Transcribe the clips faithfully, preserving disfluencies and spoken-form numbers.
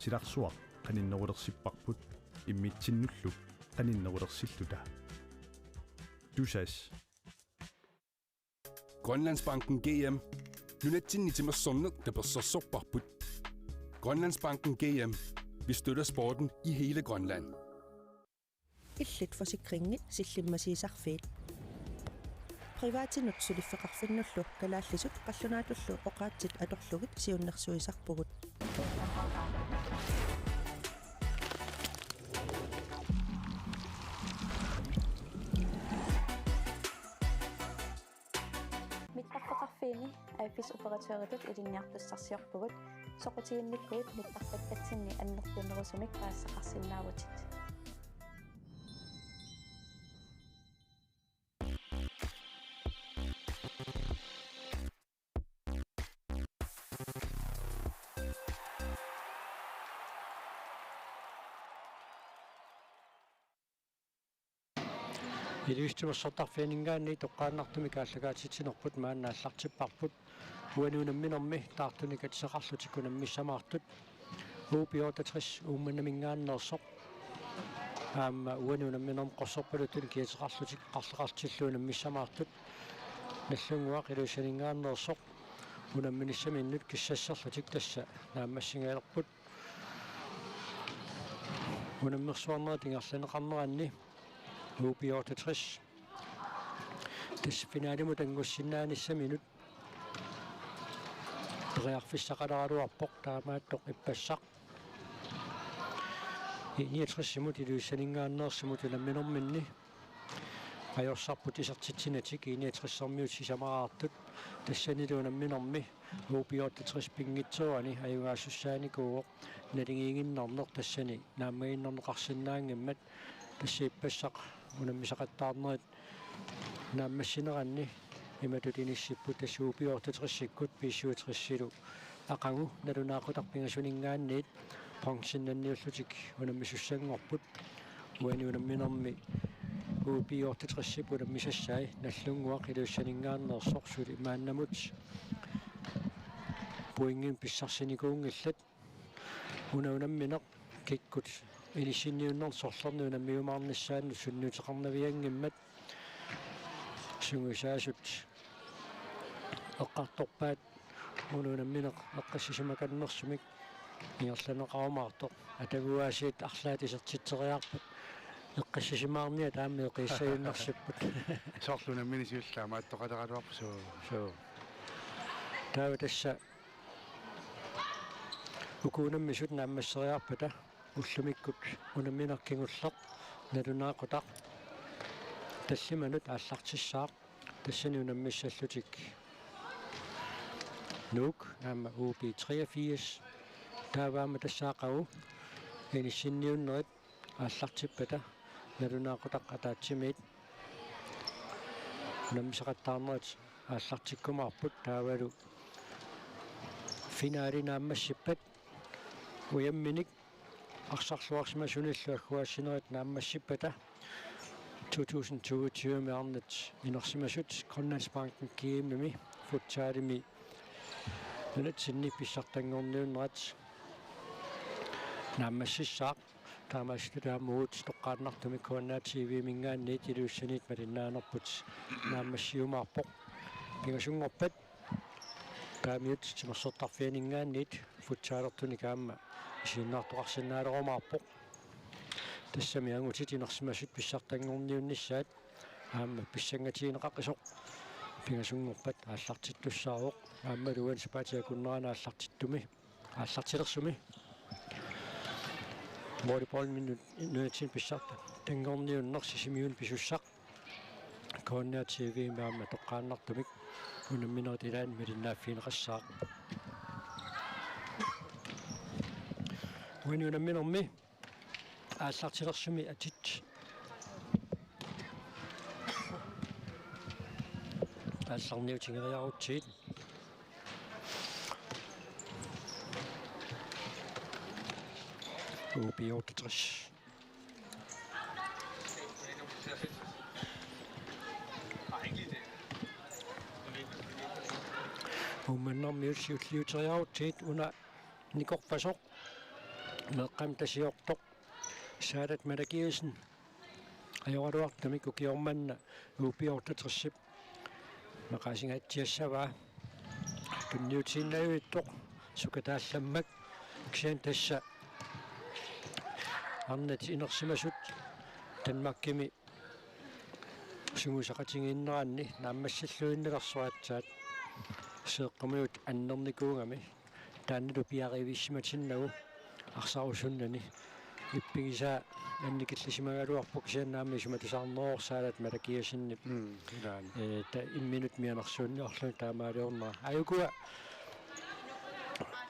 Silarsuaq qaninnerulersipparput immitsinnullu qaninnerulersilluta. Tusass. Grønlandsbanken G M. Nunatsinni timersorneq tapersersorparput. Grønlandsbanken G M. Vi støtter sporten i hele Grønland. Illit forsikringit sillimmasiisarfiit. Privatinut suliffeqarfinnullu kalaallisut qallunaatullu oqaatsit atorlugit siunnersuisarpugut. Mittarfeqarfiini A F S operatøritut ilinniartussarsiorpugut, soqutiginnikkuit mittarpakkatsinni annertunerusumik paasisaqarsinnaavutit. Ilulissat Timersortarfianinngaanniit toqqaannartumik aallakaatitsinerput maanna aallartipparput. Uani unamminermi taartunik atisaqarlutik unammissamaartut. U B otteogtres Uummannaminngaanneersoq. Aamma uani unamminermi qorsorpaluttuni kiateqarlutik qarleqartillu unammissamaartut. Nagdlunguaq Ilulissaninngaanneersoq. Unamminissaminnut kissasserlutik tassa naammassigalerput. Unammersuarnerit ingerlanneqarneranni U B otteogtres tassa finalimut anngussinnaanissaminut periarfissaqaleraluarpoq, taamaattoq ippassaq. I niogtresimut Ilulissaninngaanneersimut unamminerminni ajorsarput isertitsinatik I niogtressermiut sisamaraartut, tassanilu unamminermi U B otteogtres pinngitsoorani ajugaassussaanikuuvoq naligiiginnarneq tassani naammagiinnarneqarsinnaanngimmat. Tassa ippassaq unammisaqattaarnerit naammassineranni imatut inissipput, tassa U B otteogtresikkut B syvogtresilu aqagu nalunaaqutaq pingasuninngaanniit bronzennanniullutik unammisussanngorput. Uani unamminermi U B otteogtresip unammisassai Nagdlunguaq Ilulissaninngaanneersoq, suli maannamut pointimik pissarsinikuunngillat. Una unammineq kikkut inissinniunnerni sorlerni unammiumaarnissaannut sunniuteqarnavianngimmat sungiusaasut eqqartorpaat. Una unammineq eqqissisimakannersumik ingerlanneqarumaartoq. Ataguaasiit arlaat isertitseriarpat eqqissisimaarniat aamma eqiissajunnersipput. Soorlu unammineq siulleq taamaattoqaleraluarpoq, suu. Suu. Taava tassa uku unammisut naammasseriarpata ullumikkut unammineq kingulleq nalunaaqutaq tallimanut aallartissaaq, tassani unammissallutik Nuuk aamma U B treogfirs. Taava aamma tassa aqagu inissinniunnerit aallartippata nalunaaqutaq ataatsimiit unammisaqattaarnerit aallartikkumaarput, taavalu finali naammassippat ujamminik arsarluarsimasunillu agguaassinerit naammassippata to tusind toogtyve-mi arnat inersimasut Grønlandsbanken G M-imi futsalimi nunatsinni pissartanngorniunnerat naammassissaaq. Taamaasilluni aamma uagut toqqaannartumik K N R T-minngaanniit Ilulissaniit malinnaanerput naammassiumaarpoq. Pingasunngorpat Paamiut Timersortarfianinngaanniit futsalertunik aamma isiginnaartoqarsinnaalerumaarpoq. Tassami angutit inersimasut pissartanngorniunnissaat aamma pissangatigineqaqisoq pingasunngorpat aallartittussaavoq. Aammalu uani sapaatip akunnerani aallartittumi, aallartilersumi volleyballimi nu-, nunatsinni pissartanngorniunneq Sisimiuni pisussaq K N R T V-mi aamma toqqaannartumik unamminerit ilaanni malinnaaffigineqassaaq. Uani unamminermi aallartilersumi atit aallarniutigeriarutsigit. U B otteogtres. Uummannarmiut siulliuteriarutsigit, una nikorpasoq meeqqamik tasiortoq Saalat Malakiassen ajoraluartumik ukioq manna U B otteogtresip maqaasingaatsiassavaa. Tunniutiinnavittoq sukataallammak, kisianni tassa arnat inersimasut Danmarkimi sungiusaqatigiinneranni naammassilluinnalersoq aatsaat Seeqqumiut annernikuugami, taannalu piareersimatinnagu arsarusunnani ippigisaa annikillisimagaluarpoq, kisianni aamma isumatusaarneroq Saalat Malakiassenip. Mm, ilaana. Ee, ta-, imminut mianersuunniarluni taamaaliornera. Aajukua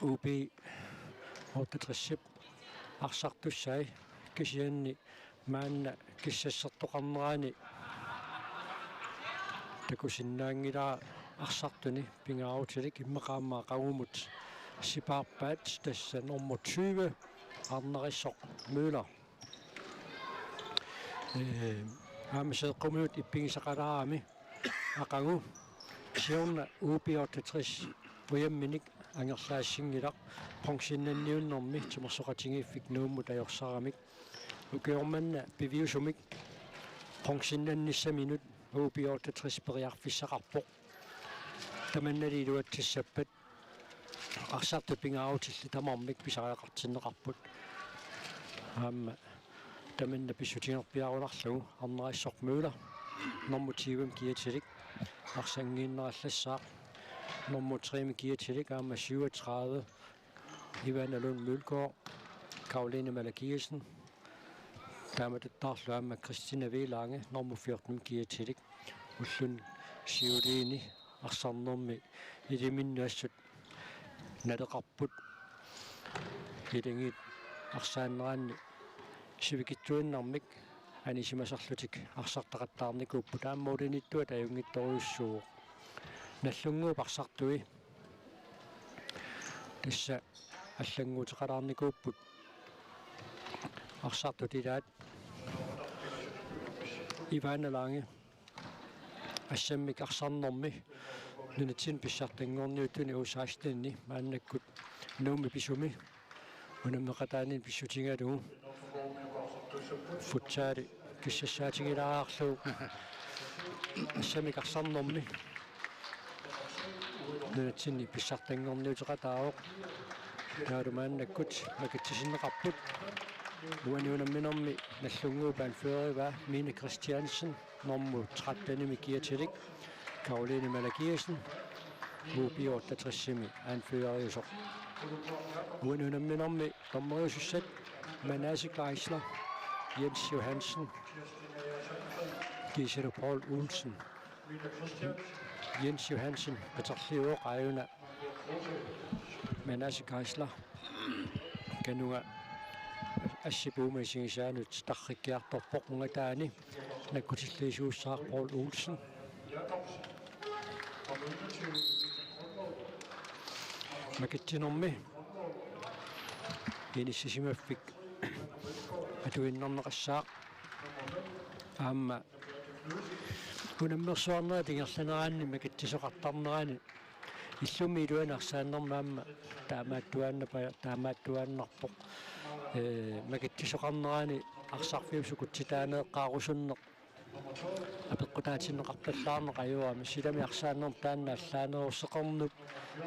U B otteogtresip arsartussai, kisianni maanna kissassertoqarnerani takusinnaanngilara arsartuni pingaarutilik, immaqa aamma aqagumut sipaarpaat, tassa nummer tyve, Arnarissoq Møller. Ee, aamma Seeqqumiut ippigisaqalaarami aqagu siorna U B otteogtres ujamminik angerlaassinngilaq, bronzennanniunnermi timersoqatigiiffik Nuummut ajorsaramik. Ukioq manna piviusumik bronzennannissaminut U B otteogtres periarfissaqarpoq. Tamannali iluatsissappat arsartut pingaarutillit tamarmik pisariaqartinneqarput. Aamma tamanna pissutigerpiarunarlugu Arnarissoq Møller, nummer tyve-mik kiatilik arsanngiinnarallassaaq, nummer tre-mik kiatilik aamma syvogtredive, Ivana Lund Mølgaard, Karoline Malakiassen, taamatuttaarlu aamma Christina V. Lange, nummer fjorten-mik kiatilik, ulluni siuliini arsarnermi iliminnu assut naleqarput, ilagiit arsaanneranni sivikitsuinnarmik anisimaserlutik arsartaqattaarnikuupput, aamma ulinittuat ajunngitsorujussuuvoq. Nagdlunguup arsartui tassa allannguuteqalaarnikuupput. Arsartut ilaat Ivana Lange assammik arsarnermi nunatsinni pissartanngorniuttuni U seksten-ini maannakkut Nuummi pisumi unammeqataanini pissutigalugu futsali kissassaatigilaareerlugu assammik arsarnermi nunatsinni pissartanngorniuteqataavoq. Taavalu maannakkut makitsisinneqarput. Uani unamminermi Nagdlunguup anførerivaa Mine Christiansen, nummer tretten-imi kiatilik, Karoline Malakiassen, U B otteogtres-imi anføreriusoq. Uani unamminermi dommeriusussat Manasse Geisler, Jens Johansen, Gisela Paul Olsen. Jens Johansen atorlugu aajuna Manasse Geisler, kanunga assip uuma isigisaanut tarrikkiartorpoq, ungataani nakkutilliisuussaaq Paul Olsen. Makitsinermi inissisimaffik atuinnarneqassaaq. Aamma unammersuarnerit ingerlaneranni makitsisoqartarnerani illummi iluani arsaannermi aamma taamaattuaannapa-, taamaattuaannarpoq. Ee, makitsisoqarnerani arsarfiup sukutsitaaneeqqaarusunneq apeqqutaatinneqarpallaarneq ajorami. Silami arsaannermi taanna allaanerussuteqarneq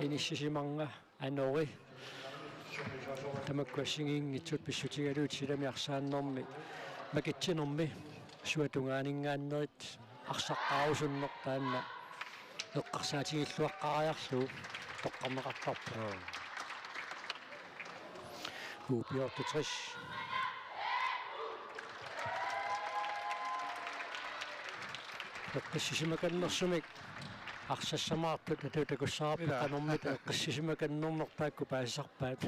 inissisimaffik anori. Tamakku assigiinngitsut pissutigalugit silami arsaannermi makitsinermi suut tungaaninngaannerit arsaqqaarusunneq taanna eqqarsaatigilluaqqaariarlugu toqqarneqartarpoq. Joo. U B otteogtres. Eqqissisimakannersumik arsassamaartut atuutakussaarput. Ilaa. Qanormita eqqissisimakannernerpaakku paasisarpaat.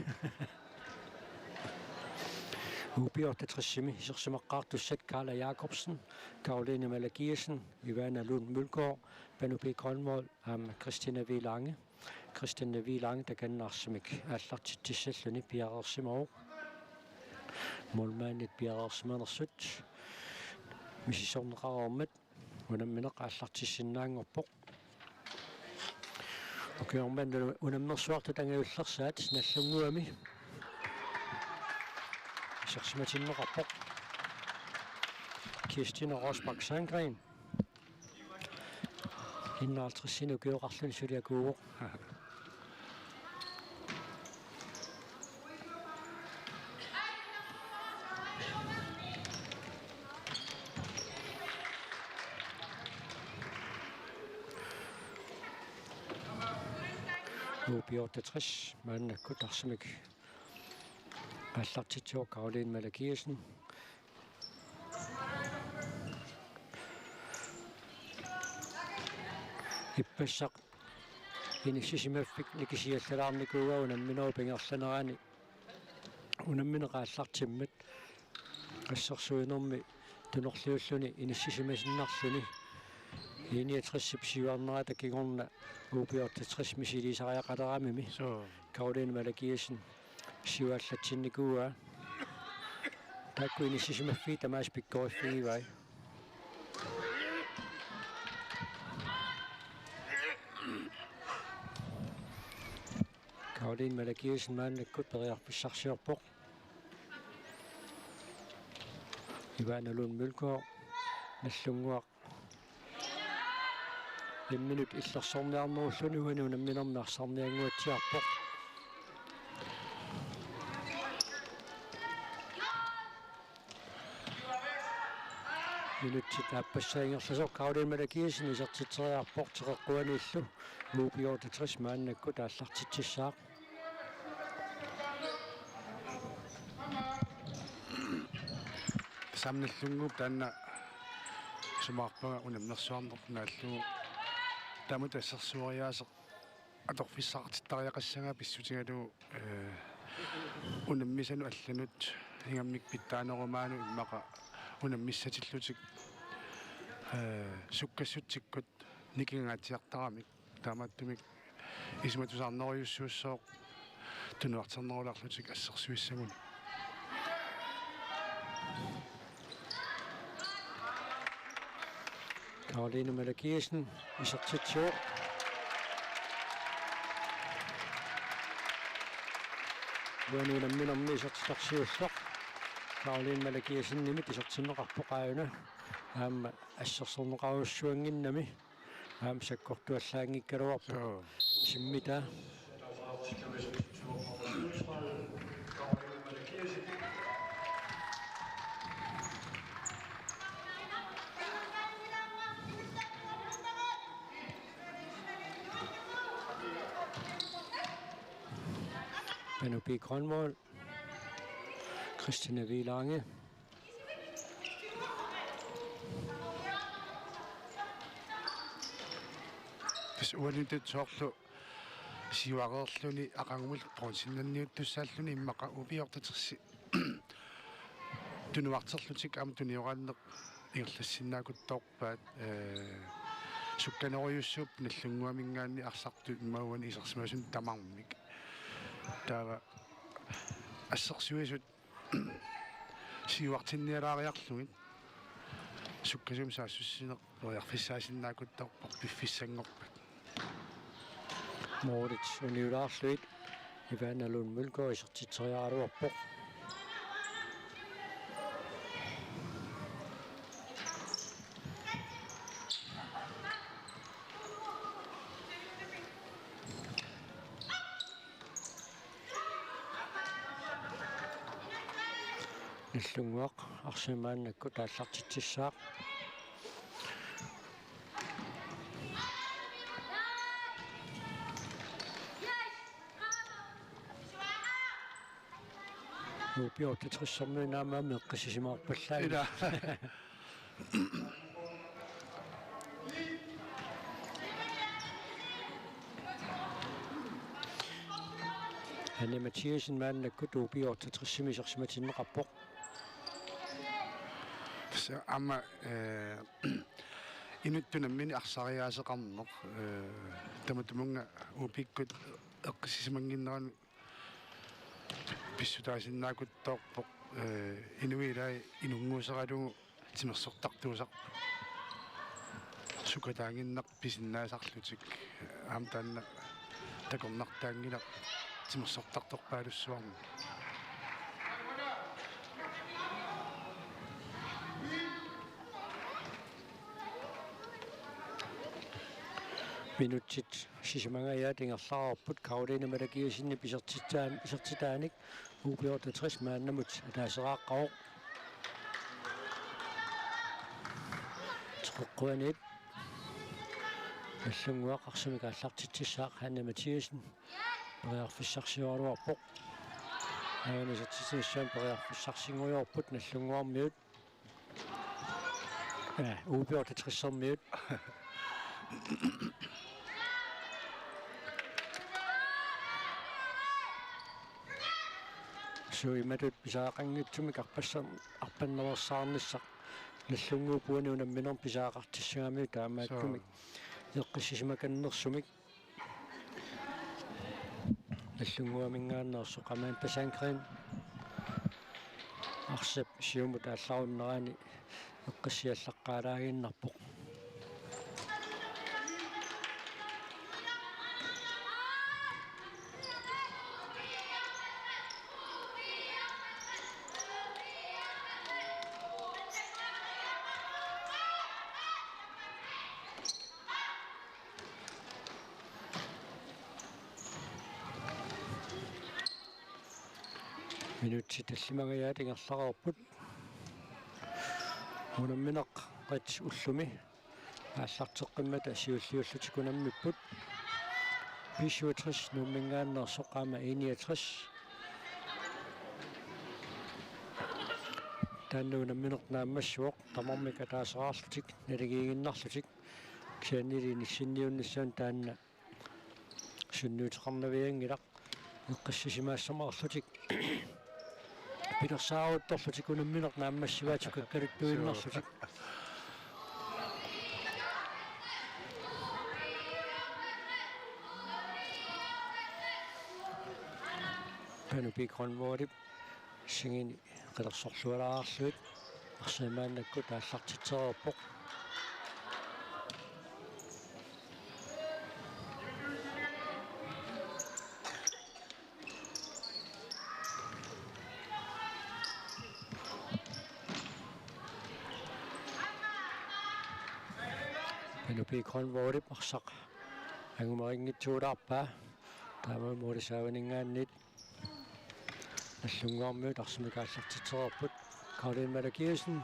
U B otteogtresimi isersimaqqaartussat Karla Jakobsen, Karoline Malakiassen, Ivana Lund Mølgaard, Panu P. Grønvold aamma Christina V. Lange. Christina V. Lange takanna arsamik aallartitsissalluni piareersimavoq. Målmandit piareersimanersut misissorneqareermat unammineq aallartissinnaanngorpoq. Ukioq manna unammersuartut angajullersaat Nagdlunguami. isersimatinneqarpoq. Kirstine Rosbach Sandgreen. Enoghalvtredsinik ukioqarluni suli akuuvoq. U B otteogtres maannakkut arsamik aallartitsivoq Karoline Malakiassen. Ippassaq inissisimaffik nikisiallalaarnikuuaa unamminerup ingerlanerani. Unammineq aallartimmat assersuinermi tunorliulluni inissisimaannarluni. I niogtresip siuarnerata kingorna U B otteogtres misiliisariaqaleramimi. Suu. Karoline Malakiassen siuallatsinnikuuaa. Taakku inissisimaffiit tamaasa pikkoriffigivai. Karoline Malakiassen maannakkut periarfissarsiorpoq. Ivana Lund Mølgaard, Nagdlunguaq. Imminut illersorniarnerulluni uani unamminermi arsarniannguatsiarpoq. Minutsit aappassaa ingerlasoq Karoline Malakiassen isertitseriarpoq teqeqquaniillu. U B otteogtres maannakkut aallartitsissaaq. Tassami Nagdlunguup taanna isumaqarpunga unammersuarneq naallugu. Taamatut assersueriaaseq atorfissaqartittariaqassagaa pissutigalugu, eh, unammisanut allanut ingammik pitsaanerumaanut immaqa unammissatillutik, eh, sukkassutsikkut nikingaatsiartaramik. Taamaattumik isumatusaarnerujussuussooq tunuarternerulaarlutik assersuissagunik. Karoline Malakiassen isertitsivoq. Uani unamminermi isertitaq siulleq. Karoline Malakiassenimit isertinneqarpoq aajuna. Aamma assersorneqarujussuannginnami. Aamma sakkortuallaanngikkaluarpoq. Joo. Simmitaa. Panu P. Grønvold. Christina Vilange. Tassa uaniittut soorlu siuareerluni aqagumut bronzennanniuttussaalluni immaqa U B otteogtres tunuarterlutik aamma tunioraanneq ingerlassinnaakuttoorpaat, eh, sukkanerujussuupput Nagdlunguaminngaanniit arsartut immaqa uani isersimasunut tamarmik. Taava assersuisut siuartinnialaariarlugit sukkasuumik saassussineq periarfissaasinnaakuttoorpoq piffissanngorpat. Målit uniulaarlugit Ivana Lund Mølgaard isertitseriaraluarpoq. Nagdlunguaq arsamik maannakkut aallartitsissaaq. U B otteogtres-ermiut aamma eqqissisimaarpallaanngillat. Ila. Hanne Mathiassen maannakkut U B otteogtres-imi isersimatinneqarpoq. Tassa aamma, eh, inuttut nammineq arsariaaseqarneq, eh, tamatumunnga U B-kkut eqqissisimannginneranut pissutaasinnaakuttoorpoq, eh, inuit ilaat inunnguuseralugu timersortartuusarput. Sukataannginnaq pisinnaasarlutik aamma taanna takornartaanngilaq timersortartorpaalussuarnik. Minutsit sisamangajaat ingerlareerput, Karoline Malakiassenip isertitaan-, isertitaanik U B otteogtres maannamut ataaseraaqqavoq. Teqeqquaniit Nagdlunguaq arsamik aallartitsissaaq, Hanne Mathiassen periarfissarsioraluarpoq. Aana isertitsinissamut periarfissarsinngujoorput Nagdlunguarmiut. Ja, U B otteogtres-ermiut. Suut imatut pisariaqanngitsumik arpassar-, arpannaveersaarnissaq. Nagdlunguup uani unamminermi pisariaqartissagamiuk, taamaattumik eqqissisimakannersumik. Nagdlunguaminngaanneersoq Amanda Sandgreen arsap siumut aallarunnerani eqqissiallaqqaalaaginnarpoq. Minutsit tallimangajaat ingerlareerput. Unammineq qat ullumi aallarteqqimmata siulliullutik unammipput. B syvogtres Nuumminngaanneersoq aamma E niogtres. Taanna unammineq naammassivoq, tamarmik ataaseraarlutik naligiiginnarlutik. Kisiannili inissinniunnissamut taanna sunniuteqarnavianngilaq, eqqissisimaassamarlutik pilersaaruttorlutik unammineq naammassivaat sukakkaluttuinnarlutik. Panu P. Grønvoldip singini qilersorlualaarlugit arsaq maannakkut aallartitsereerpoq. Panu P. Grønvoldip arsaq angumerinngitsuulaarpaa. Taava målip saavaninngaanniit Nagdlunguarmiut arsamik aallartitsereerput. Karoline Malakiassen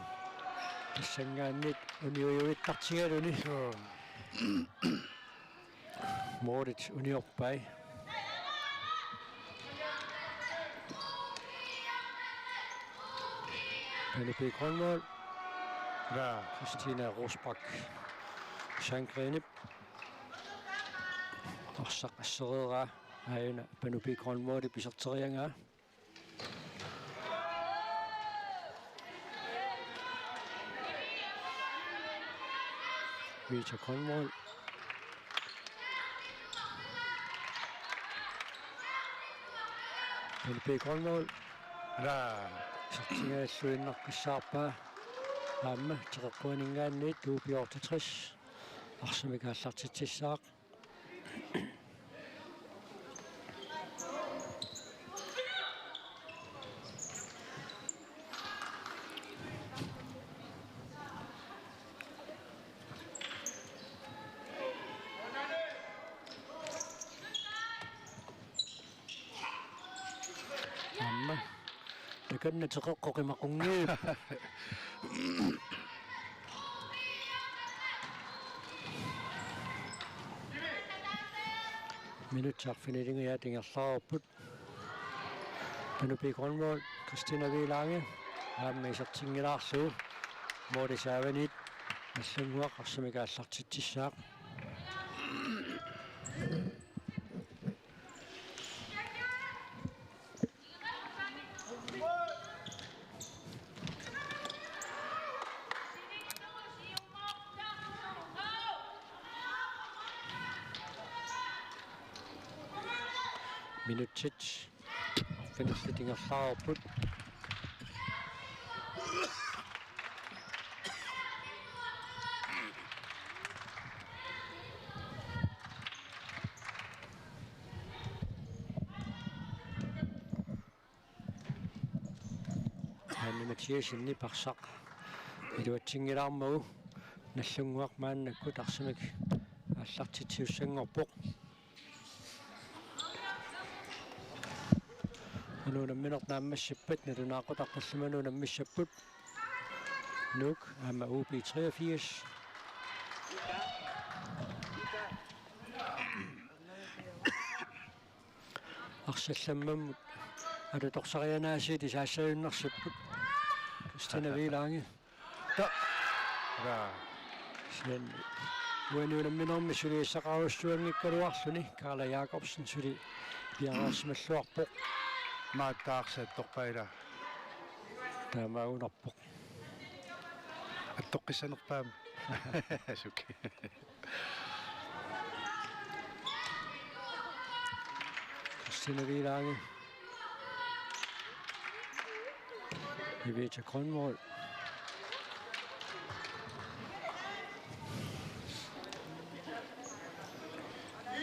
tassanngaanniit uniujuittartigaluni. Suu. Målit uniorpai. Panu P. Grønvold. Ja. Christina Rosbach Sandgreenip arsaq assereeraa. Aajuna Panu P. Grønvoldip iserteriagaa. Vita Grønvold. Panu P. Grønvold. Raa. Isertigalluinnaqqissaarpaa. Aamma Teqeqquaninngaanniit U B otteogtres arsamik aallartitsissaaq. Aamma. Takanna Teqeqqoq imaqunngilaq. Minutsit arfinilingajaat ingerlareerput. Panu P. Grønvold, Christina Wielange aamma isertinngilaarlugu målip saavaniit Nagdlunguaq arsamik aallartitsissaaq. Minutsit arfinillit ingerlareerput. Hanne Mathiassenip arsaq iluatsinngilaarmagu Nagdlunguaq maannakkut arsamik aallartitsisussanngorpoq. Unammineq naammassippat, nalunaaqutaq tallimanut unammissapput. Nuuk aamma U B treogfirs. Arsallammammut alutorsarianaasiit isaassajunnersipput. Kristina Viilaangi. Ta. Ra. Sen. Uani unamminermi suliassaqarujussuanngikkaluarluni Karla Jakobsen suli piareersimalluarpoq. Maatsaarsaattorpaila. Taamaagunarpoq. Attoqqissanerpaami. Suki. Kristina Viilaangi. Evita Grønvold.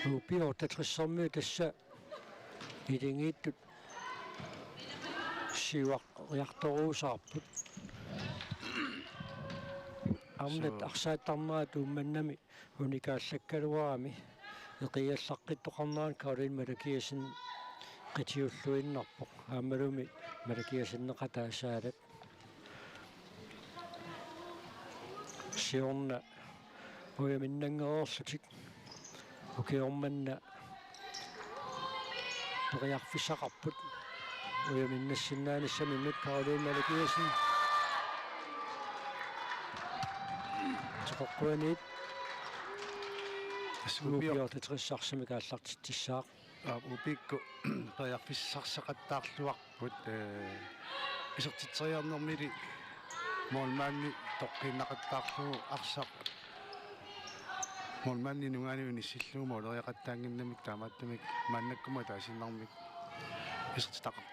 U B otteogtressermiut tassa ilingiittut siuariartoruusaarput. Arnat arsaattarnerat Uummannami unikaallakkaluarami eqiallaqqittoqarneranut Karoline Malakiassen qitiulluinnarpoq. Aammalumi Malakiassenneqataa Saalat. Siorna ujaminnanngereerlutik ukioq manna periarfissaqarput. Ujaminnassinnaanissaminnut Karoline Malakiassen. Teqeqquaniit. Assut U B otteogtres arsamik aallartitsissaaq. Aa, U B-kkut periarfissarseqattaarluarput, ee, isertitseriarnermili målmandi toqqiinnaqattaarlugu arsaq målmandip nungaanut inissillugu måleriaqattaannginnamik taamaattumik maannakkut ataasinnermik isertitaqarput.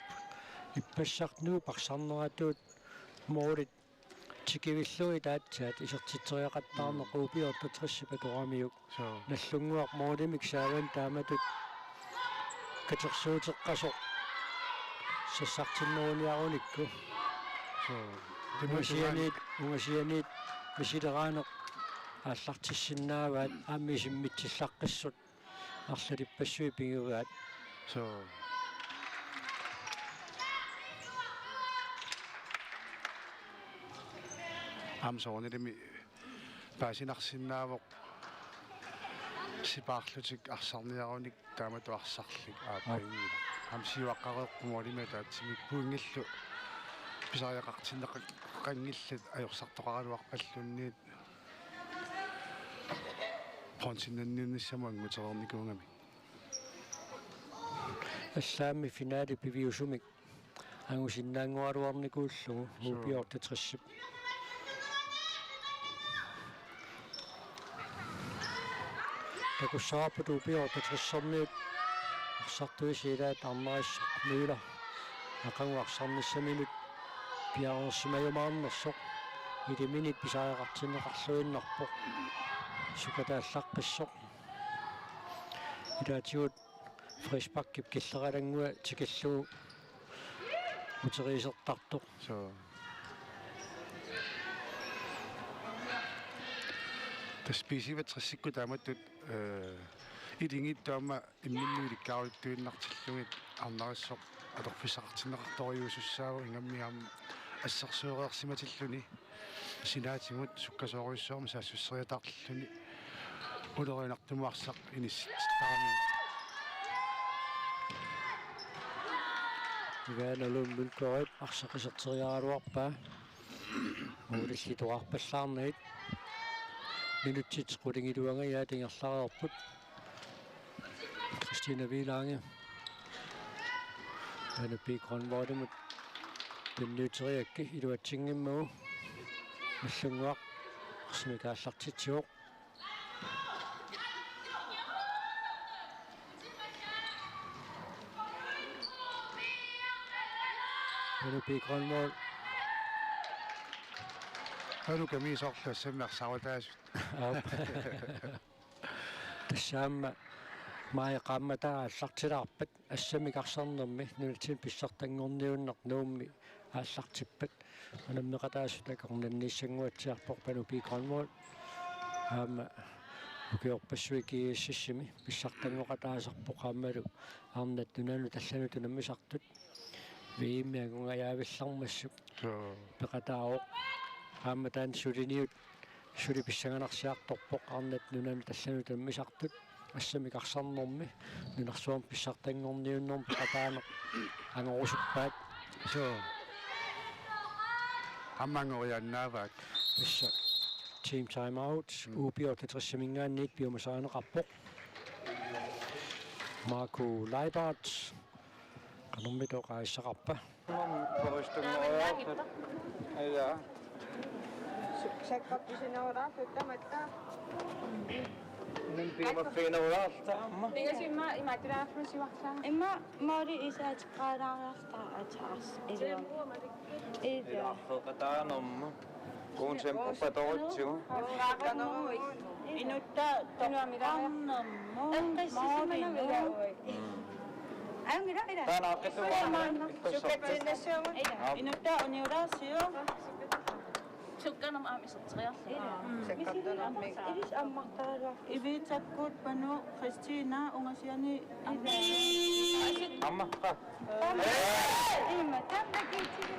Ippassaq Nuup arsarneratut målit tikivillugit aatsaat isertitseriaqattaarneq U B otteogtresip atoramiuk. Suu. Nagdlunguaq målimik saavani taamatut katersuuteqqasoq sassartinneruniarunikku. Suu. Ungasianiit, ungasianiit misileraaneq aallartissinnaavaat aamma isimmitsillaqqissut arlalippassuit pigivaat. Suu. Aamma soorunalimi paasinarsinnaavoq sipaarlutik arsarniarunik taamatut arsarlik aappaanngilaq. Aamma siuaqqareerpoq målimik ataatsimik pointillu pisariaqartinneqanngillat ajorsartoqaraluarpalluunniit bronzenniunnissamut angutereernikuugamik. Allaammi finale piviusumik angusinnaanngoraluarnikuullugu. Suu. U B otteogtresip. Takussavarput U B otteogtressermiut arsartuisa ilaat Arnarissaq Møller aqagu arsarnissaminut piareersimajumaarnersoq iliminit pisariaqartinneqarluinnarpoq sukataallaqqissoq. Ilaatigut frisparkip killeqalannguaq tikillugu uteriisertartoq. Suu. Tassa B-syvogtresikkut taamatut, ee, ilingiittut aamma imminnut ilikkarulittuinnartillugit Arnarissaq atorfissaqartinneqartorujussuussaavoq ingammik aamma assersuereersimatilluni. Sinaatigut sukkasoorujussuarmik saassusseriataarluni ulorianartumut arsaq inissittarami. Ivana Lund Mølgaard arsaq iserteriaraluarpaa. Målillit oqarpallaarnagit. Minutsit qulingiluangajaat ingerlareerput. Kristina Viilaangi. Anu P. Grønvoldimut tunniuteriaraa iluatsinngimmagu. Nagdlunguaq arsamik aallartitsivoq. Anu P. Grønvold. Anu kamiisorlu assammi arsarutaasut. Aap. Tassa aamma maajip qaammataa aallartilaarpat assamik arsarnermi nunatsinni pissartanngorniunneq Nuummi aallartippat unammeqataasut akornanniissannguatsiarpoq Panu P. Grønvold aamma Ukiorpassuit G S S-imi pissartanngoqataasarpoq aammalu arnat nunanut allanut unammisartut V M-i angungajaavillarmassuk. Suu. Peqataavoq. Aamma taanna suliniut suli pissanganarsiartorpoq arnat nunanut allanut unammisartut. Assamik arsarnermi nunarsuarmi pissartanngorniunnermi peqataaneq angorusuppaat. Suu. Aamma angoriaannaavaat. Tassa. Team timeout. Mm. U B otteogtres-iminngaanniit piumasarineqarpoq. Marco Leibert. Qanormita oqaaseqarpa? Poristungoriarpat. Ila. Sakkortusinerulaartut tamatta. Min piumaffiginerulaarluta aamma. Pingasimma imaattunaarlusivarsaa. Imma maali isaateqqaalaariarluta ataas. Ila. Ila. Ila arfeeqataanerma. Kuun tempo patorutsigu. Inutta toqqarnermut. Eqqissisimanavila. Maalinnut. Angila ila. Taanna aqqittuarna. Sukkatsinnassuugut. Aap. Inutta uniulaarsiuk. Sukkanermut aamma iserteriarlugu. Ila. Sukkanermut. Ilis ammartaraluarpoq. Ivitsakkut Panu Kristina ungasiani. Aamma. Aamma. Imma taamna kiitsilu.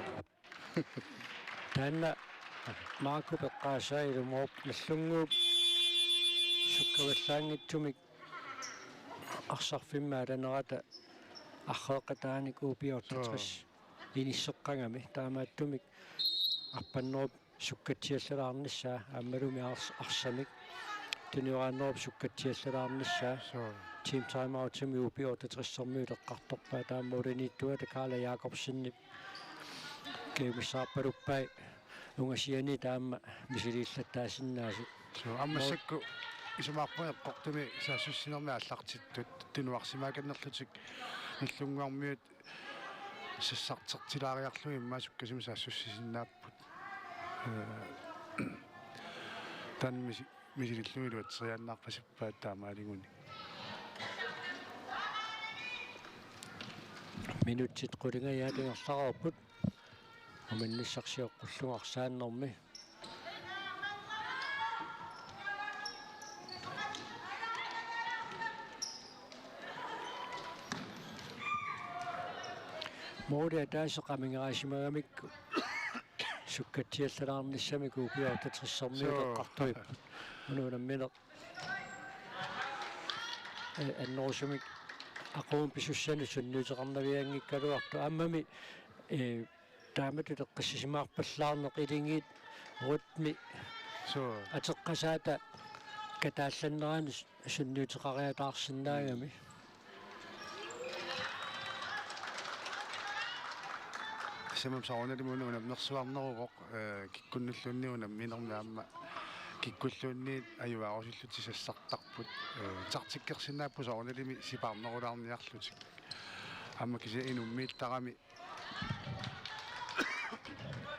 Taanna Marco peqqaasaa ilumoorpoq Nagdlunguup sukkavallaanngitsumik arsarfimmi alanerata arfeeqataanik U B otteogtres. Suu. Inisseqqagami taamaattumik arpannerup sukkatsiallalaarnissaa aammalumi ars-, arsamik tunioraannerup sukkatsiallalaarnissaa. Suu. Team timeoutimi U B otteogtres-ermiut eqqartorpaat aamma ulaniittuata Karla Jakobsenip kajumissaarpaluppai ungasiani taama misiliillattaasinnaasut. Suu, aamma massakkut isumaqarpunga eqqortumik saassussinermi aallartittut tunuarsimaakannerlutik Nagdlunguarmiut sassartertilaariarlugit immaqa sukkasumik saassussisinnaapput. Ee, taanna misi-, misilillugu iluatseriaannaarpasippaat taamaalilluni. Minutsit qulingajaat ingerlareerput. Uminnissarsioqqullugu arsaannermi. Mooli ataaseq amigaasimagamikku sukkatsiallalaarnissamik U B otteogtres-ermiut. Suu. Eqqartuipput. Una unammineq. Ee, annerusumik aqum pisussanut sunniuteqarnavianngikkaluartoq. Aammami, ee, taamatut eqqissisimaarpallaarneq ilingiit rytmi. Suu. Ateqqasaata kataallanneranut sunniuteqariataarsinnaagami. Tassami soorunalimi una unammersuarneruvoq, ee, kikkunnulluunniit unamminermi aamma kikkulluunniit ajugaarusullutik sassartarput, ee, taktikkersinnaapput soorunalimi sipaarnerulaarniarlutik. Aamma kisianni inummiittarami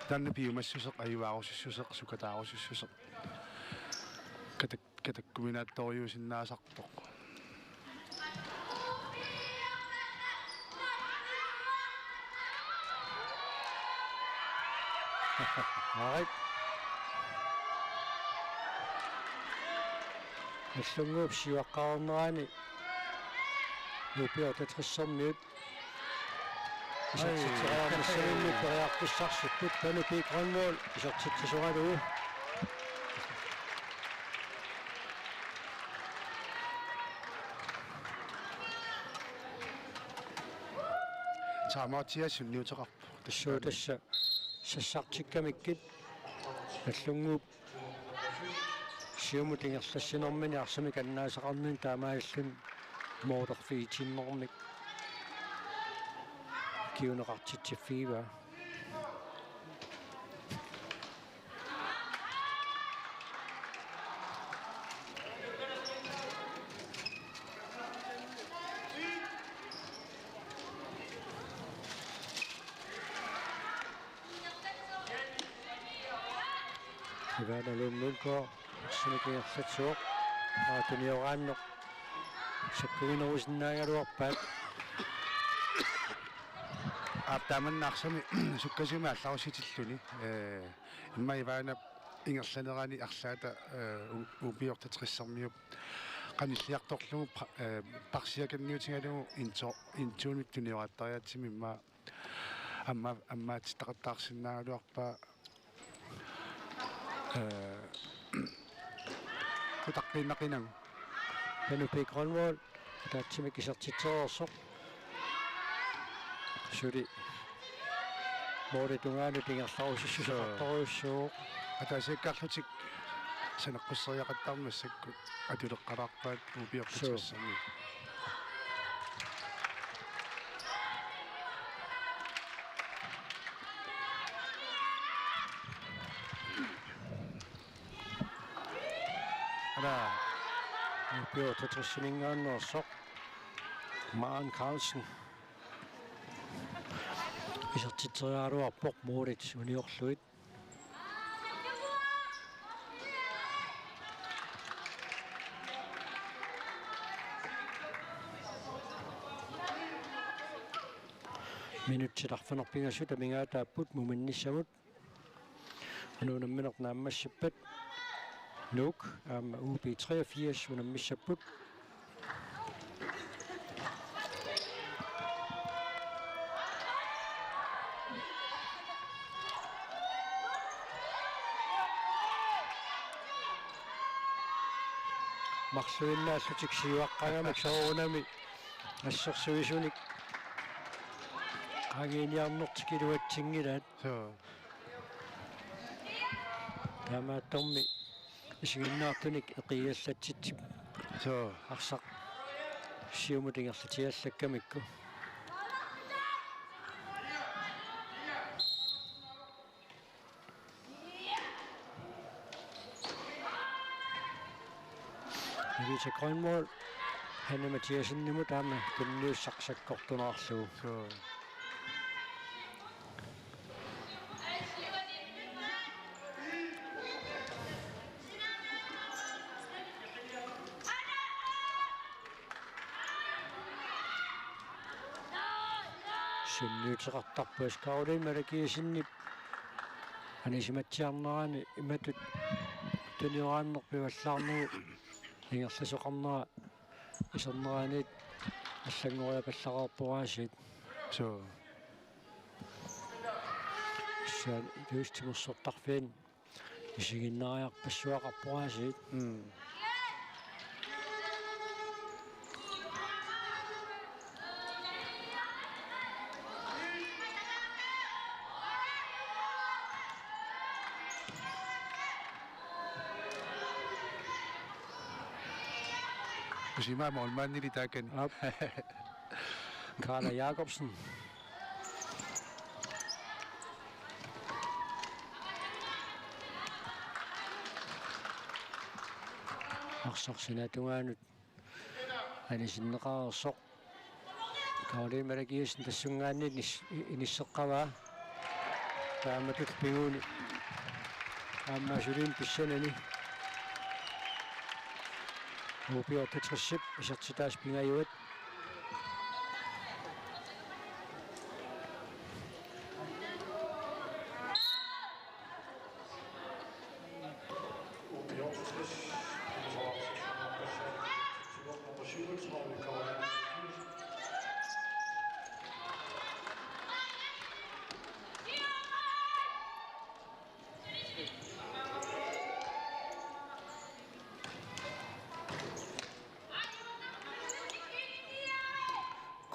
taanna piumassuseq, ajugaarusussuseq, sukataarusussuseq. Katak-, katakkuminaattoriuusinnaasarpoq. Right. Nagdlunguup siuaqqaarnerani U B otteogtres-ermiut isertitsisoraarnissaminnik periarfissarsipput, Panu P. Grønvold isertitsisoralugu. Timeout-ia sunniuteqarpoq. Tassuuna tassa sassartikkamikkit Nagdlunguup siumut ingerlassinermini arsamik annaasaqarnini taamaalilluni moortarfiitinnermik kinguneqartitsiffigivaa. Ivana Lund Mølgaard, arsamik ingerlatsivoq. Aa, tunioraanneq sakkuginerusinnaagaluarpaat. Aap, taamanna arsami sukkasuumik aallarussitilluni. Ee, immaqa Ivanap ingerlanerani arlaata, eh, U-, U B otteogtressermiut qanilliartorlugu pa-, eh, parsiakanniutigalugu into-, intuunut tuniorattariaatsimik immaqa amma-, ammaatsittaqattaarsinnaagaluarpaa, eh, utaqqiinnaqinagu. Panu P. Grønvold, ataatsimik isertitsereersoq. Suli målip tungaanut ingerlarusussuseqartorujussuuvoq. Ataasiakkaarlutik saneqqusseriaqattaarneq massakkut atuleqqalaarpaat U B otteogtressermiut. Ala. U B otteogtresiminngaanneersoq Maren Carlsen isertitseriaraluarpoq målit uniorlugit. Minutsit arfineq-pingasut amigaataapput muminnissamut. Una unammineq naammassippat. Nuuk aamma U B treogfirs unammissapput. Marluinnaallutik siuaqqagamik soorunami assersuisunik qaangiiniarnertik iluatsinngilaat. Suu. Taamaattormi isiginnaartunik eqiallatsitsip. Suu. Arsaq siumut ingerlatiallakkamikku. Rita Grønvold, Hanne Mathiassenimut aamma tunniussaq sakkortunaarlugu. Suu. Sunniuteqartarpoq Karoline Malakiassenip anisimatsiarnerani imatut tunioraanneq pivallaarnagu ingerlasoqarnera iserneraniit allanngoriapallareerpoq aasiit. Suu. Tassa just timersortarfiani isiginnaariarpassuaqarpoq aasiit. Mm. Kusima målmandili taakani. Aap. Karla Jakobsen. Arsaq sinaata tungaanut anisinneqareersoq. Karoline Malakiassen tassungaanniit nis-, i-, inisseqqavaa. Taamatut piguni. Aamma suliin pissanani. U B otteogtresip isertitaasa pingajuat.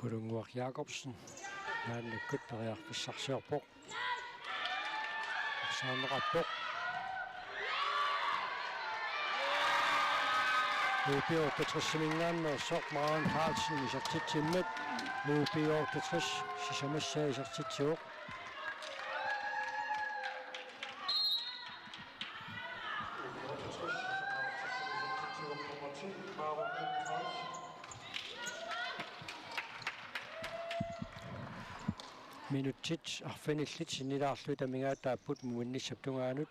Kulunnguaq Jakobsen maannakkut periarfissarsiorpoq. Saanneqarpoq. U B otteogtresiminngaanneersoq Maren Carlsen isertitsimmat. U B otteogtres sisamassaa isertitsivoq. Minutsit arfinillit sinnilaarlugit amigaataapput muminnissap tungaanut.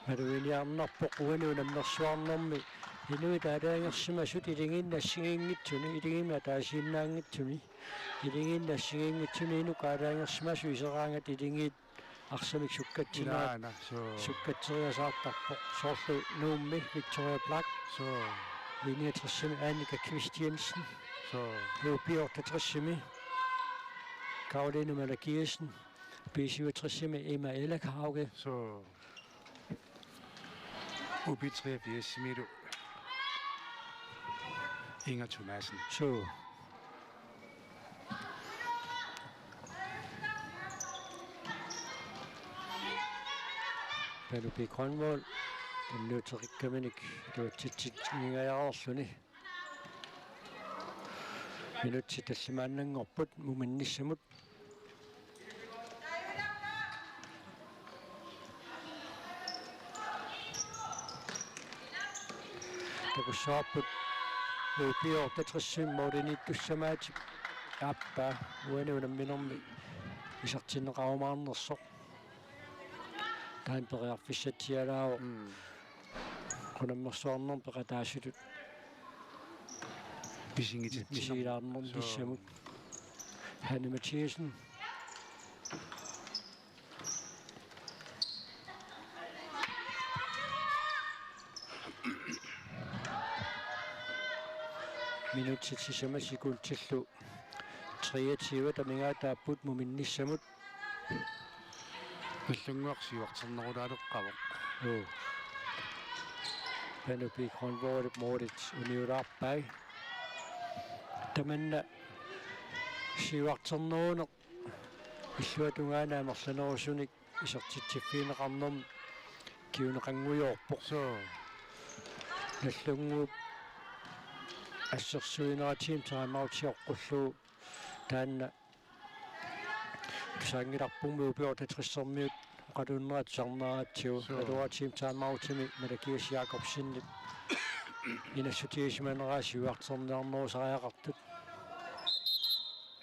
Maluginiarnarpoq uani unammersuarnermi inuit aalajangersimasut iligiinnassinngitsuni, iligiinnassinngitsuni, iligiinnassinngitsuni inuk aalajangersimasut iseraangat iligiit arsamik sukkatsinerat. Ilaana, suu. Sukkatseriasaartarpoq. Soorlu Nuummi Victoria Black. Suu. Niogtresimi Annika Christiansen. Suu. H P otteogtresimi Karoline Malakiassen. B syvogtresimi Emma Ellerhauge. Suu. U B treogfirsimilu Inger Thomassen. Suu. Panu P. Grønvold, tunniuteqaqqaminik iluatsitsitsinngikkaluarluni. Minutsit tallimaannanngorput muminnissamut. Takussavarput U B otteogtresimi målimiittussamaatit, aappaa uani unamminermi isertinneqarumaarnersoq. Taanna periarfissatsialaavoq. Mm. Unammersuarnermi peqataasutut pisinngititsi-, misigilaarnernissamut. Suu. Hanne Mathiassen. Minutsit sisamat sekundillu treogtyve amigaataapput muminnissamut. Nagdlunguaq siuarternerulaaleqqavoq. Juu. Panu P. Grønvoldip målit uniulaarpai. Tamanna siuarterneruneq illuatungaanut amerlanerusunik isertitsiffigineqarnermi kinguneqanngujoorpoq. Suu. Nagdlunguup assersuineratigut timeout sioqqullugu taanna tusaanngilarput. U B otteogtresimiut oqaluunnerat tusarnaaratsigu. Suu. Aluup timeoutimi Malakias Jakobsenip inassutigisimagara siuarterniarnerusariaqartut.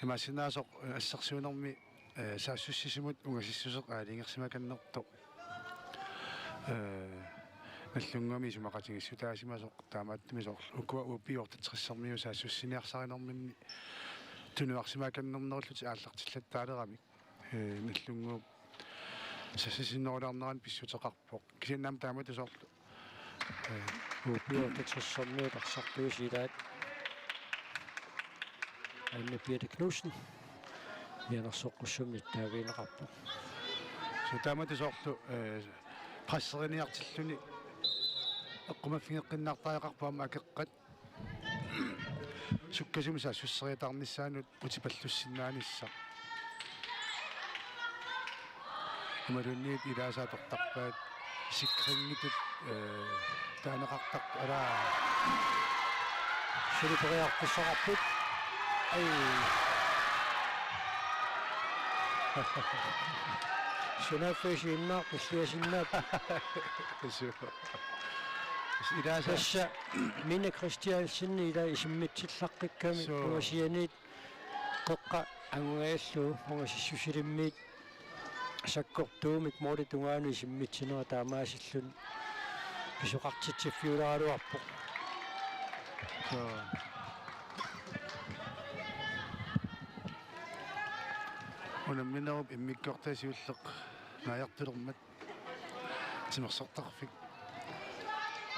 Imaassinnaasoq, eh, assersuinermi, eh, saassussisimut ungasissuseq aalajangersimakannertoq. Eh, Nagdlunguami isumaqatigiissutaasimasoq, taamaattumik soorlu ukua U B otteogtresimiut saassussiniarsarinerminni tunuarsimakannernerullutik aallartillattaaleramik. Eh, Nagdlunguup saassussinerulaarnerani pissuteqarpoq. Kisianni aamma taamatut soorlu, eh, U B otteogtresimiut arsartuusilaat Anne Birthe Knudsen mianersoqqussummik nittaavigineqarpoq. Suu, taamatut soorlu, eh, presseriniartilluni eqqumaffigeqqinnaartariaqarpoq aamma akeqqat sukkasuumik saassusseriataarnissaannut utipallussinnaanissaq. Imaluunniit ilaasa atortarpaat sikringitut, eh, taaneqartarpoq, alaa. Suli periarfissaqarput. Ai. Sunaaffa isiginnaarpoq, illiasinnaappoq. Suu. Ilaasa. Tassa Mine Christiansen ila isimmitsillaqqikkamik. Suu. Pungasianiit qeqqa angugajallugu pungasissusilimmiit sakkortuumik målip tungaanut isimmitsiniga taamaasilluni pisoqartitsiffiulaaraluarpoq. Suu. Unamminerup immikkoortua siulleq naajartulermat timersortarfik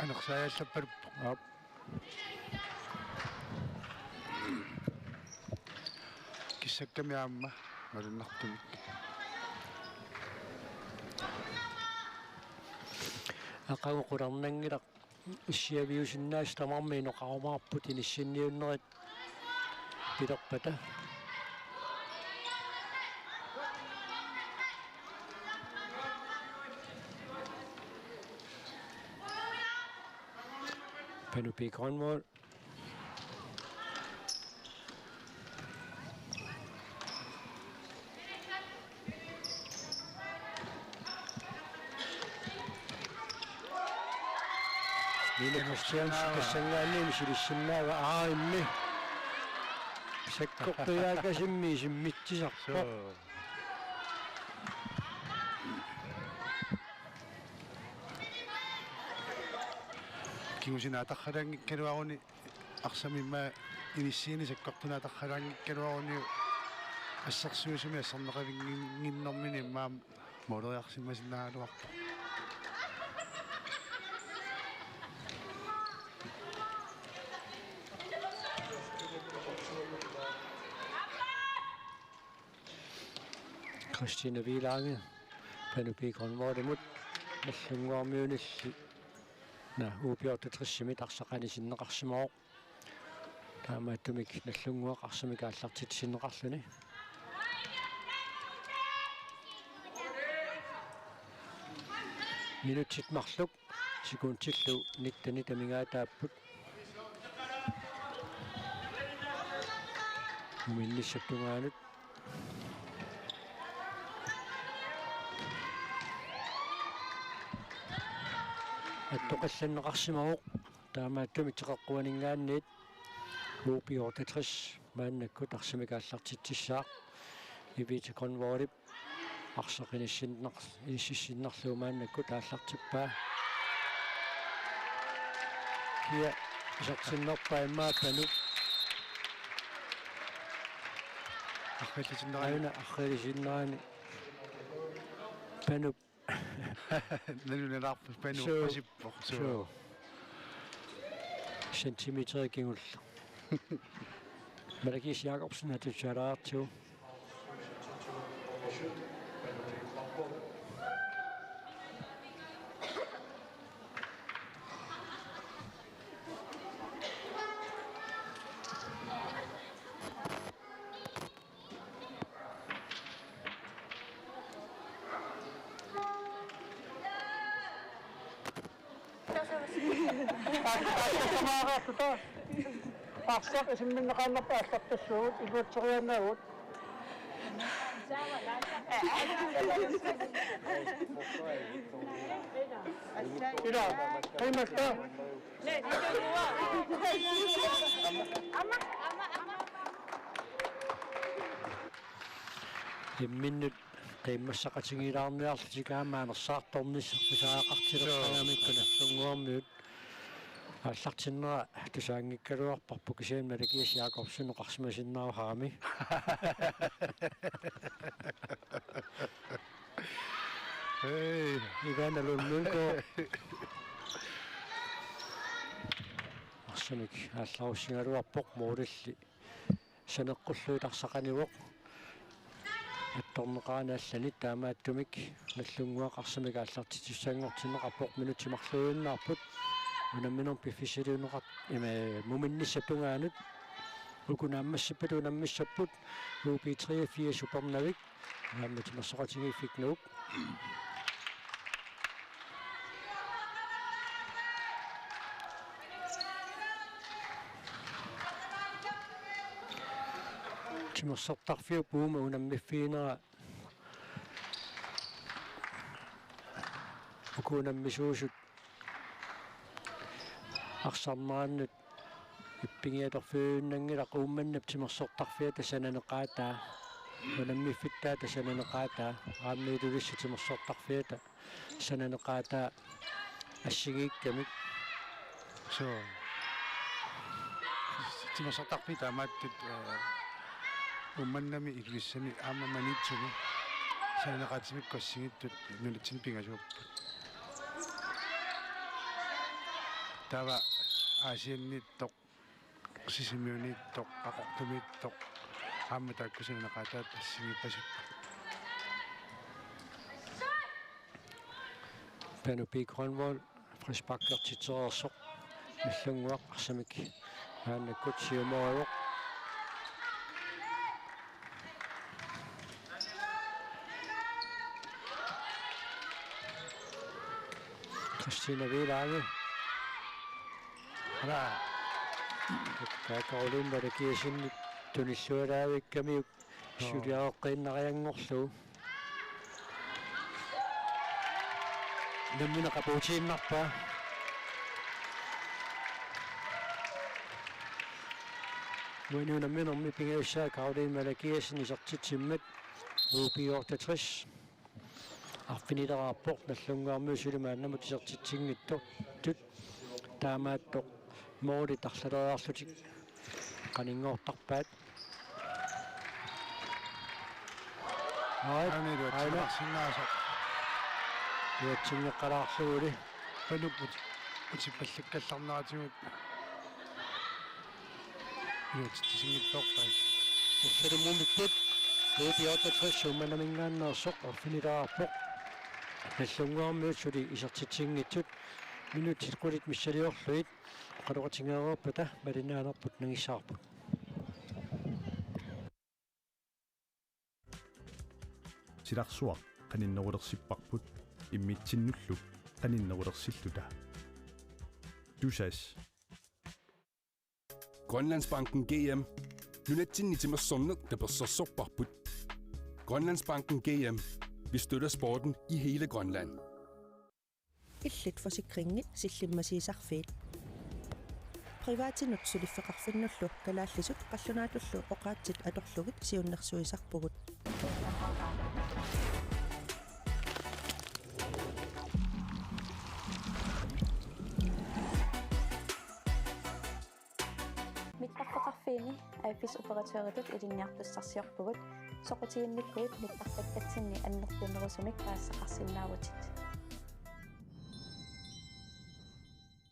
anersaajaallappaluppoq. Aap. Kissakkami aamma malunnartumik. Aqagu qularnanngilaq, issiaviusinnaasut tamarmik inoqarumaarput inissinniunnerit pilerpata. Panu P. Grønvold. Mine Christiansen tassanngaanniit misilissinnaavaa, aammi sakkortujaakasimmi isimmitsisarpoq. Suu. Kingusinaataqalaanngikkaluaruni arsamik immaqa inissiini sakkortunaataralaanngikkaluaruni assersuisumik asserneqavinnginnermini immaqa mooleriarsimasinnaagaluarpoq. Christine Wielange, Panu P. Grønvoldimut, Nagdlunguarmiunilli, na, U B otteogtresimit arsaq anisinneqarsimavoq. Taamaattumik Nagdlunguaq arsamik aallartitsisinneqarluni. Minutsit marluk sekundillu nittenit amigaataapput. Muminnissap tungaanut. Attoqallanneqarsimavoq. Taamaattumik teqeqquaninngaanniit U B otteogtres maannakkut arsamik aallartitsissaaq. Evita Grønvoldip arsaq inissinnar-, inississinnarlugu maannakkut aallartippaa. Kia isertinnerpaa immaqa Panu. Arriillisinnerani. Aana arriillisinnerani. Panu Nalunalaarpoq, Panu. Suu. Oqasippoq, suu. Suu. Centimeter kingulleq. Malakias Jakobsen atussalaartigu. Arsaq isimminneqaannarpoq aallartissuugut, iluatseriaannaagut. Ila, qiimasta. Imminnut qiimmassaqatigiilaarniarlutik aamma anersaartornissaq pisariaqartilerput. Suu. Nagdlunguarmiut aallartinnera tusaanngikkaluarparput, kisianni Malakias Jakobsen oqarsimasinnaavoq harami. Hej. Ivana Lund Mølgaard. Arsamik aallarussigaluarpoq, målilli saneqqullugu tarsaqanivoq. Attorneqarani allanit, taamaattumik Nagdlunguaq arsamik aallartitsissanngortinneqarpoq, minutsit marluinnaapput. Unamminermi piffissaliunneqar-, ime, muminnissap tungaanut. Uku naammassippata unammissapput U B treogfirs Upernavik. Aamma timersoqatigiiffinnut. Timersortarfiup uuma unammiffiginera uku unammisuusut arsarnerannut ippigiatorfiujuinnanngilaq. Uummannap timersortarfiata sananeqaataa, unammiffittaata sananeqaataa, aamma Ilulissat timersortarfiata sananeqaataa assigiikkamik. Suu. Timersortarfiit taamaattut, eh, Uummannami Ilulissani aamma Maniitsumi sananeqaatimikkut assigiittut nunatsinni pingasuupput. Taava Aasianniittoq, Sisimiuniittoq, Qaqortumiittoq, aamma taakku sananeqaataat assigiippasippoq. Panu P. Grønvold, frisparkertitsereersoq, Nagdlunguaq arsamik maannakkut siumorivoq. Christine Wielange. Ala. Ka-, Karoline Malakiassenip tunillualaavikkamiuk. Joo. Suliareqqiinnarianngorlugu. Unammineq apuutiinnarpaa. Uani unamminermi pingajussaa Karoline Malakiassen isertitsimmat U B otteogtres. Arfinileraarpoq Nagdlunguarmiut suli maannamut isertitsinngitsut. taamaattoq måli tarlalereerlutik qaninngortarpaat. Ai, aani aina iluatsinneqarsinnaasoq. Iluatsinneqalaarluguli. Panup uti-, utipallakkallarneratigut iluatsitsisinngitsoorpaat. Ussalummumittut B B otteogtres Uummannaminngaanneersoq arfinilaarpoq. Nagdlunguarmiut suli isertitsinngitsut minutsit qulit missiliorlugit oqaloqatigeereerpata malinnaanerput nangissavarput. Silarsuaq qaninnerulersipparput immitsinnullu qaninnerulersilluta. Tusass. Grønlandsbanken G M. Nunatsinni timersorneq tapersersorparput. Grønlandsbanken G M. Vi støtter sporten i hele Grønland. Illit forsikringit sillimmasiisarfiit. Privatinut suliffeqarfinnullu kalaallisut qallunaatullu oqaatsit atorlugit siunnersuisarpugut. Mittarfeqarfiini A F S operatøritut ilinniartussarsiorpugut, soqutiginnikkuit mittartakkatsinni annertunerusumik paasisaqarsinnaavutit.